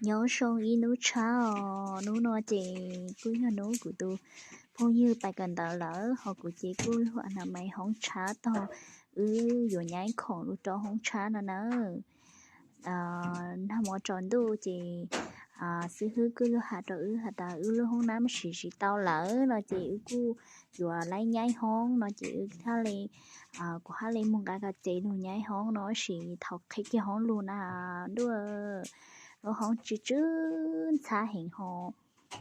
Nyob zoo ib hnub tshab os, hnub no ces kuj yog hnub kuv tus phooj ywg pais kawm ntawv lawm, ho kuv ces kuj luag a na mais hoob tshab tog wb yuav nyaib khoom lug rau hoob tshab no na. Nag hmo tsaus ntuj ces xib hwb kuj luag has rau wb has tas wb lub hoob nab siv tsis tau lawm no ces wb kuj yuav laib nyaib hoob no ces wb hab le, kuv hab le moog nqa koj cev lug nyaib hoob no sis thaum qhib kiag hoob lug na ntuj, lub hoob tsw tsw ntxhab heev ho,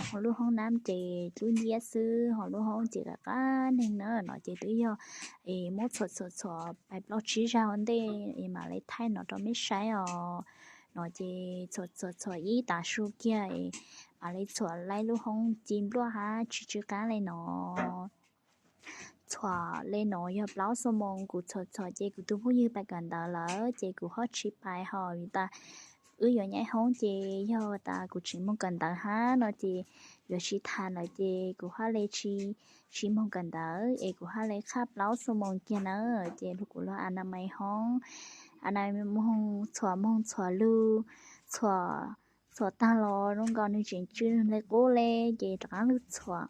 ho lub hoob nab ces dub nciab xwb ho lub hoob ces qab qab neeg na no ces twb yog es muab txhuam txhuam txhuam pais plaub tsib zag ua ntej es mam le thaij no rau mej saib os. No ces txhuam txhuam txhuam ib tav su kiag es mam le txhuam laib lub hoob ci npluaj hab tsis tsw qab le no. Txhuam le no yog plaub xuab moos kuv txhuam txhuam ces kuv tus phooj ywg pais kawm ntawv lawm ces kuv ho tsis pais ho vim tas wb yuav nyaib hoob ces yog tas kuv tsis moog kawm ntawv hab no ces yuav tsis tham lawm ces kuv hab le tsis moog kawm ntawv es kuv hab le qhaj plaub xuab moos kiag na. Ces kuv luag a na mais hoob, a na moog txhuam moog txhuam lug, txhuam, txhuam taag los zoo nkaus nwg tseem tsw nwg le qub le ces rov qaab lug txhuam.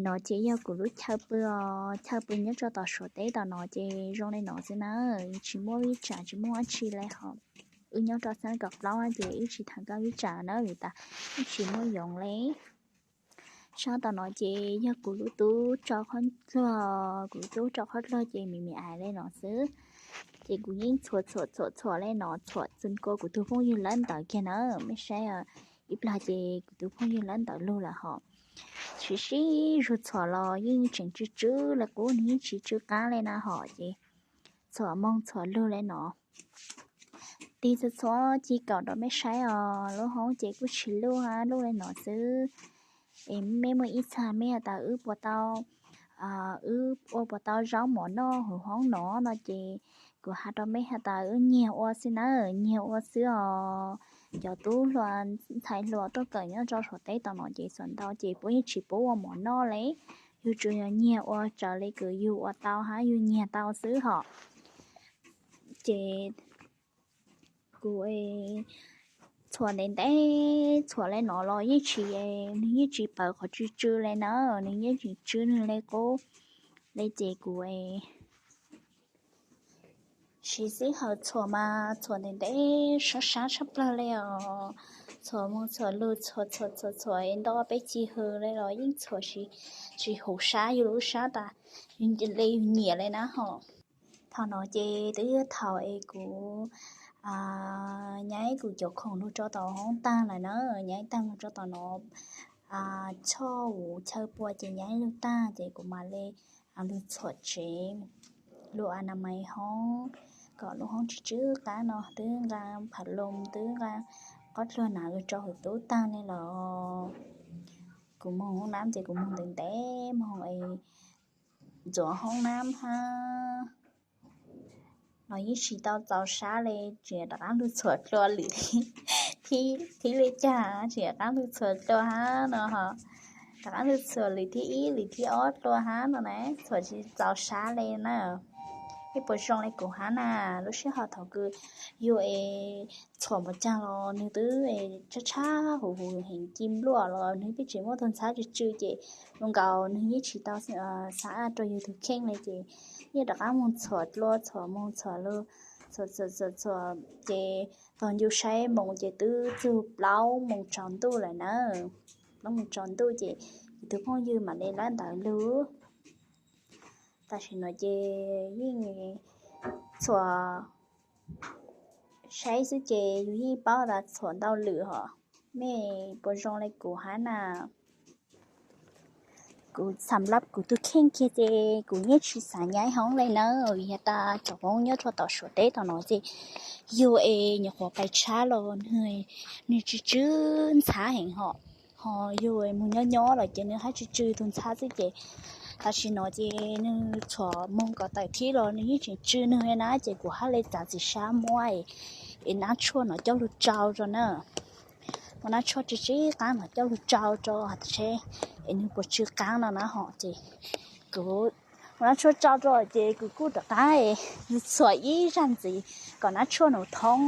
No ces yog kuv lub chaw pw os, chaw pw nyob rau tom Suav teb tom no ces zoo le no xwb na, tsis muaj vij tsam tsis muaj dab tsi le ho. Wb nyob rau xab kaum plaub ces wb tsis tham koj vij tsam na vim tas wb tsis muaj yoov le. Sab tom no ces yog kuv lub tub tso qhob dluag, kuv lub tub tso qhob dluag ces me me ais le no xwb. Ces kuv yeej txhuam txhuam txhuam txhuam le no txhuam txug kua kuv tus phooj ywg lawb ntawv kiag na, mej saib ib plag ces kuv tus phooj ywg lawb ntawv lug lawm ho. Siv sib zug txhuam los yeej tseem tsw tsw le qub, nwg yeej tsis tsw qab le na ho ces txhuam moog txhuam lug le no. Tig txhua txhua ci kaum rau mej saib os, lub hoob ces kuj tsis luj hab, luj le no xwb. Es mej muaj ib txhia mej has tas wb puas tau, wb ua puas tau zaub mov noj huv hoob no no ces kuv has rau mej has tas wb nyiag ua xwb na, nyiag ua xwb os. Cov tub hluas ntxhais hluas tuaj kawm nyob rau Suav teb tom no ces txhua ntau ces puab yeej tsis pub ua mov noj le, yug tsuas yog nyiag ua raws le kws yug ua tau hab yug nyiag tau xwb hom. Ces kuv txhuam ntev ntev txhuam le no los yeej tsis, nwg yeej tsis pawv qhov tsw tsw le na, nwg yeej tseem tsw nwg le qub le ces kuv siv sij hawm txhuam mas txhuam ntev ntev sab sab tshaj plawg le os. Txhuam moog txhuam lug txhuam txhuam txhuam txhuam ntau peb ci hws le los yeej txhuam tsis huv sab yug lub sab tas le yug nyiam le na ho. Thaum no ces twb yog thaum es kuv nyaib kuv cov khoom lug rau tom hoob taag lawm na, nyaib taag lug rau tom no, choj huv chaw pua ces nyaib lug taag ces kuv mam le lug txhuam tsev, lug a na mais hoob kom lub hoob tsis tsw qab no. Twb nqa pham loo twb nqa qhob dluag na lug rau hwv tub taag le los kuv moog hoob nab ces kuv moog ntev ntev moog es ntxuav hoob nab hab no yeej tsis tau txaus sab le, tseem rov qab lug txhuam dlua lwm thib le caag, tseem rov qab lug txhuam dlua hab no ho. Rov qab lug txhuam lwm thib ib lwm thib ob dlua hab no na, txhuam tsis txaus sab le na. Yeej puas zoo le kuv hab na, lub sij hawm thaum kws yug es txhuam npaum caag los nwg twb tshab tshab huv huv heev ci npluaj los nwg peb tseem muaj tug ntxhab tsw tsw ces zoo nkaus nwg yeej tsis tau xav rau yug tug kheej le ces yeej rov qab moog txhuam dlua txhuam moog txhuam lug, txhuam txhuam txhuam txhuam ces tog ncu saib moos ces twb txug plaub moos tsaus ntuj lawm na. Plaub moos tsaus ntuj ces kuv tug phooj ywg mam le lawb ntawv lug. Tam sim no ces yeej txhuam saib xwb ces yus yeej paub tas txhuam ntau lwm hom. Mej puas zoo le kuv hab na? Kuv xam lab kuv tug kheej kiag ces kuv yeej tsis xav nyaib hoob le na, vim has tas cov hoob nyob rau tom Suav teb tom no ces yug es nyuam qhuav pais tshab los nwg, nwg tsw tsw ntxhab heev hom. Ho yug moog nyob nyob los ces nwg hab tsw tsw tug ntxhab xwb ces tam sim no ces nwg txhuam moog kom tawm thib los nwg yeej tseem tsw nwg na ces kuv hab le txav txim sab muab es nab tshuaj no coj lug tsau rau na. Muab nab tshuaj tsw tsw qaab no coj lug tsau rau has tas seb es nwg puas tsw qaab no na ho ces kuv muab nab tshuaj tsau rau ces kuv kuj rov qaab yug txhuam ib zag ntxiv kom nab tshuaj no thoob.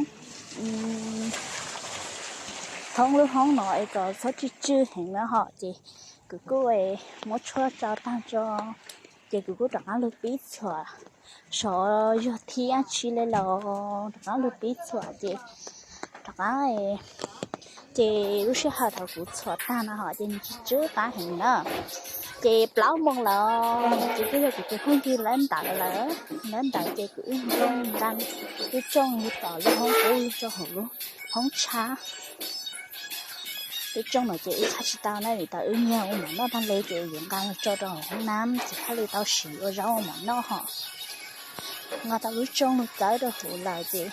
thoob lub hoob no es kom txhob tsw tsw heev na ho ces kuv kuj muab tshuaj tso tag tso, ces kuv kuj rov qab lug pib txhuam, sov yog thib ab tsi le los rov qab lug pib txhuam ces rov qab ces lub sij hawm thaum kuv txhuam tag no ho ces nws tsw tsw qab heev na. Ces plaub moos lawm ces kuj yog kuv tus phooj ywg lawv ntawd lawm, lawv ntawd ces kuv wb nqa lub tsooj lug tom lub hoob qub lug rau hauv lub hoob tshab. Lub tsooj no ces wb tshab tsis tau na vim tas wb nyiag ua mov noj tag le ces yuav nqa lug tso rau hauv hoob nab ces thiaj li tau siv ua zaub ua mov noj ho. Nqa tau lub tsooj lug txawb rau hauv lawm ces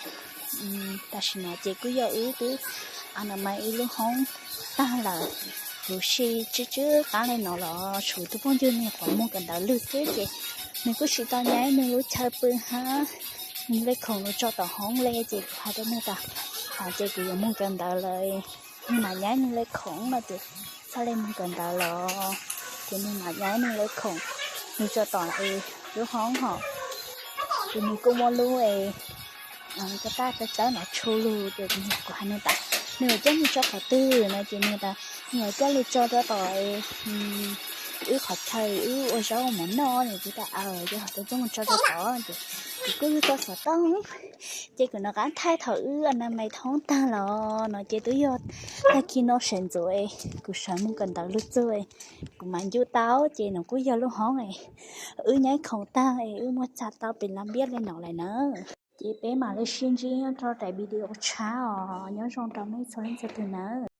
tam sim no ces kuj yog wb twb a na mas wb lub hoob tag lawm, huv si tsw tsw qab le no los tshuav tus phooj ywg nws qhuav moog kawm ntawv lug xwb ces nws kuj tsis tau nyaib nws lub chaw pw hab nws le khoom nws tso tom hoob le ces kuv hais rau nws tas ces kuv yuav moog kawm ntawv lawm, nws mam nyaib nws le khoom no ces txhaj le moog kawm ntawv los ces nws mam nyaib nws le khoom nws tso tom lub hoob ho. Ces nws kuj muaj lub es caj dab tawb tawb no tshu lug ces kuv hais nws tas nws yuav coj lug tso qhov twg no ces nws tas nws yuav coj lug tso rau tom wb qhov chaw wb ua zaub ua mov noj no ces tas aw ces ho tau coj lug tso rau tod ces kuv kuj yug tau xov tooj. Ces kuv nov qab thaij thaum wb a na mas thoob tag los no ces twb yog tag kis no sawv ntxuav kuv sawv moog kawm ntawv lug txug kuv mam ncu tau ces no kuj yog lub hoob wb nyaib khoom tag es wb muab txag tau pem laj npiab le no lawm na. Ces peb mam li sib ntsib nyob rau daim video tshab os, nyob zoo rau mej txhua leej txhua tug nawb.